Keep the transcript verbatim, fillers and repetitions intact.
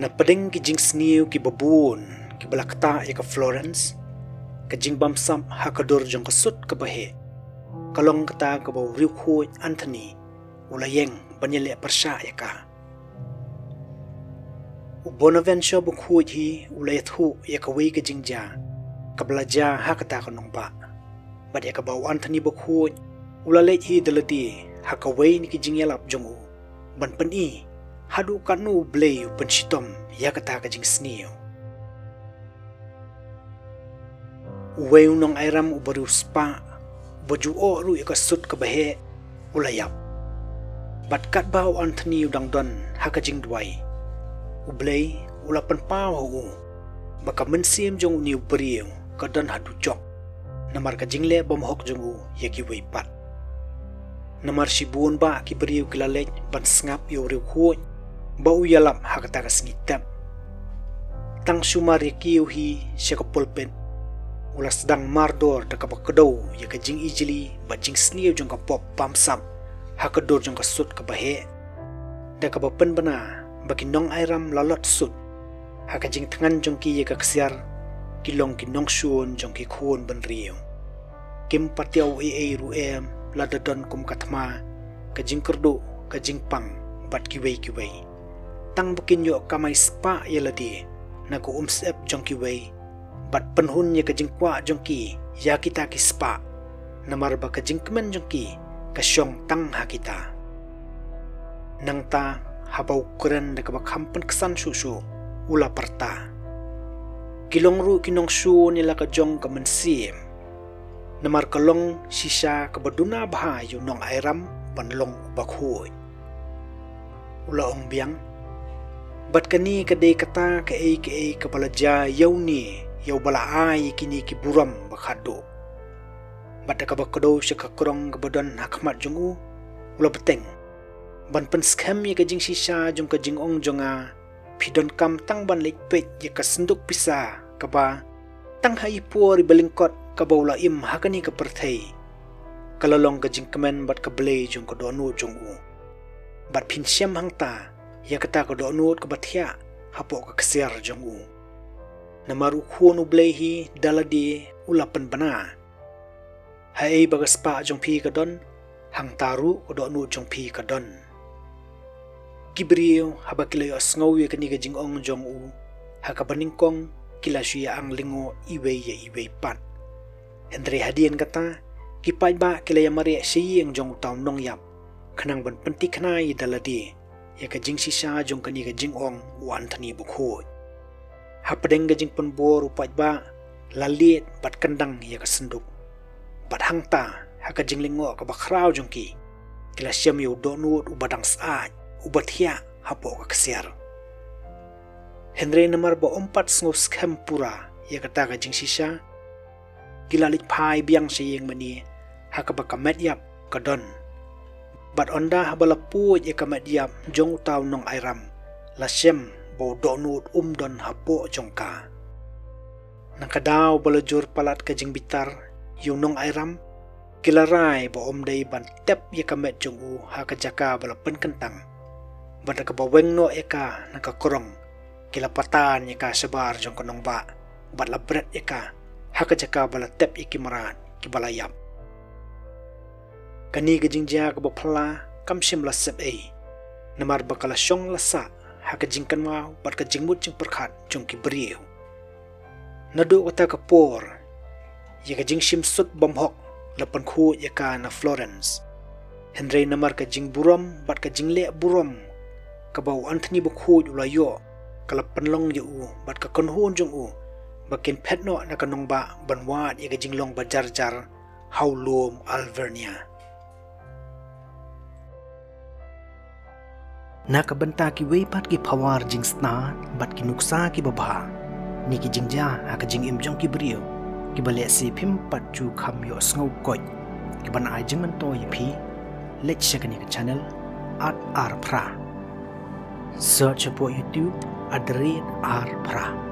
Na pdeng ki jingsniew ki babun ki ba la ktah ïa ka Florence, ka jingbamsap ha ka dur jong ka sut ka baheh ka long kata ka ba u riewkhuid Anthony u la ïeng ban ïaleh pyrshah ïa ka. U Bonaventure bakhuid hi u la ïathuh ïa kawei ka jingjia ka ba la jia ha kata ka nongbah. Bad ïa ka ba u Anthony bakhuid u la leit hi da lade ha kawei na ki jingïalap jong u ban pyni haduh katno u Blei u pynshitom ïa kata ka jingsniew. Uwei u nongairam u bariewspah u ba ju oh ruh ïa ka sut ka baheh u la ïap. Bad katba u Anthony u dang don ha ka jingduwai, u Blei u la pynpaw ha u ba ka mynsiem jong une u briew ka don ha dujok namar ka jingleh bymhok jong u ïa kiwei pat. Namar shibun bah ki briew ki la leit ban sngap ïa u riewkhuid ba u ïalap ha kata ka sngi tep. Tang shu mar ïa kiew hi sha ka pulpit u la sdang mardor da ka ba kdew ïa ka jingijli bad jingsniew jong ka pop bamsap ha ka dur jong ka sut ka baheh, da ka ba pynbna ba ki nongairam la lot sut ha ka jingthngan jong ki ïa ka ksiar ki long ki nongshun jong ki khun bynriew. Kim patiaw ei ei ruh em lada don kum ka thma, ka jingkyrduh, ka jingpang bad kiwei kiwei. Tang ba kin ïoh kamai spah ïa lade na ka umsyep jong kiwei bad pynhun ïa ka jingkwah jong ki ïa kita ki spah, namar ba ka jingkmen jong ki ka shong tang ha kita. Nangta haba u kren da ka ba kham pynksan shuh shuh u la pyrta, ki long ruh ki nongshun ïa la ka jong ka mynsiem. Namar ka long shisha ka ba duna bha ïa u nongairam ban long u bakhuid. U la ong biang, bad kane ka dei kata kaei kaei ka ba la jia ïa une ïa u ba la ai ïa kine ki burom ba khatduh. Bad da ka ba kdew sha ka krong ka ba don ha khmat jong u u la bteng, ban pynskhem ïa ka jingshisha jong ka jingong jong nga, phi donkam tang ban leit peit ïa ka synduk pisa ka ba tang ha i por i ba lyngkot ka ba u la im ha kane ka pyrthei ka la long ka jingkmen bad ka blei jong ka dohnud jong u. Bad phin shem hangta ïa kata ka dohnud ka ba thiah hapoh ka ksiar jong u. Namar u Khun u Blei hi da lade u la pynbna, haei ba ka spah jong phi ka don, hangta ruh ka dohnud jong phi ka don. Ki briew haba ki la ïohsngew ïa kane ka jingong jong u ha ka ba nyngkong ki la shu ïa ang lyngngoh iwei ïa iwei pat. Hynrei hadien kata ki paidbah ki la ïa mareh sha ïing jong uta u nongïap khnang ban pyntikna ïa da lade ïa ka jingshisha jong kane ka jingong u Anthony bakhuid. Hapdeng ka jingpynbor u paidbah la leit bad kyndang ïa ka synduk. Bad hangta ha ka jinglyngngoh ka ba khraw jong ki, ki la shem ïa u dohnud u ba dang syaid u ba thiah hapoh ka ksiar. Hynrei namar ba ym pat sngew skhem pura ïa kata ka jingshisha, ki la leit phai biang sha ïing mane ha ka ba ka met ïap ka don. Bad ynda haba la pud ïa ka met ïap jong uta u nongairam la shem ba u dohnud um don hapoh jong ka. Na ka daw ba la jur palat ka jingbitar ïa u nongairam, ki la rai ba ym dei ban tep ïa ka met jong u ha ka jaka ba la pynkyntang. Bad da ka ba weng noh ïa ka na ka krong, ki la patan ïa ka shabar jong ka nongbah bad la bret ïa ka ha ka jaka ba la tep ïa ki mrad ki ba la ïap. Kane ka jingjia ka ba phylla kam shym la sep ei, namar ba ka la shong la sah ha ka jingkynmaw bad ka jingmut jingpyrkhat jong ki briew. Naduh kata ka por ïa ka jingshim sut bymhok la pynkhuid ïa ka na Florence. Hynrei namar ka jingburom bad ka jingleh burom ka ba u Anthony bakhuid u la ïoh, ka la pynlong ïa u bad ka kynhun jong u ba kin phet noh na ka nongbah ban wad ïa ka jinglong ba jar jar ha u lum Alvernia. Na ka bynta kiwei pat ki pawar jingstad bad ki nuksa ki babha ne ki jingjia ha ka jingim jong ki briew ki ba lehse phim pat ju kham ïohsngew koit ki ban ai jingmyntoi ïa phi, leit sha kane ka channel at R Phra. Search hapoh YouTube at the rate R Phra.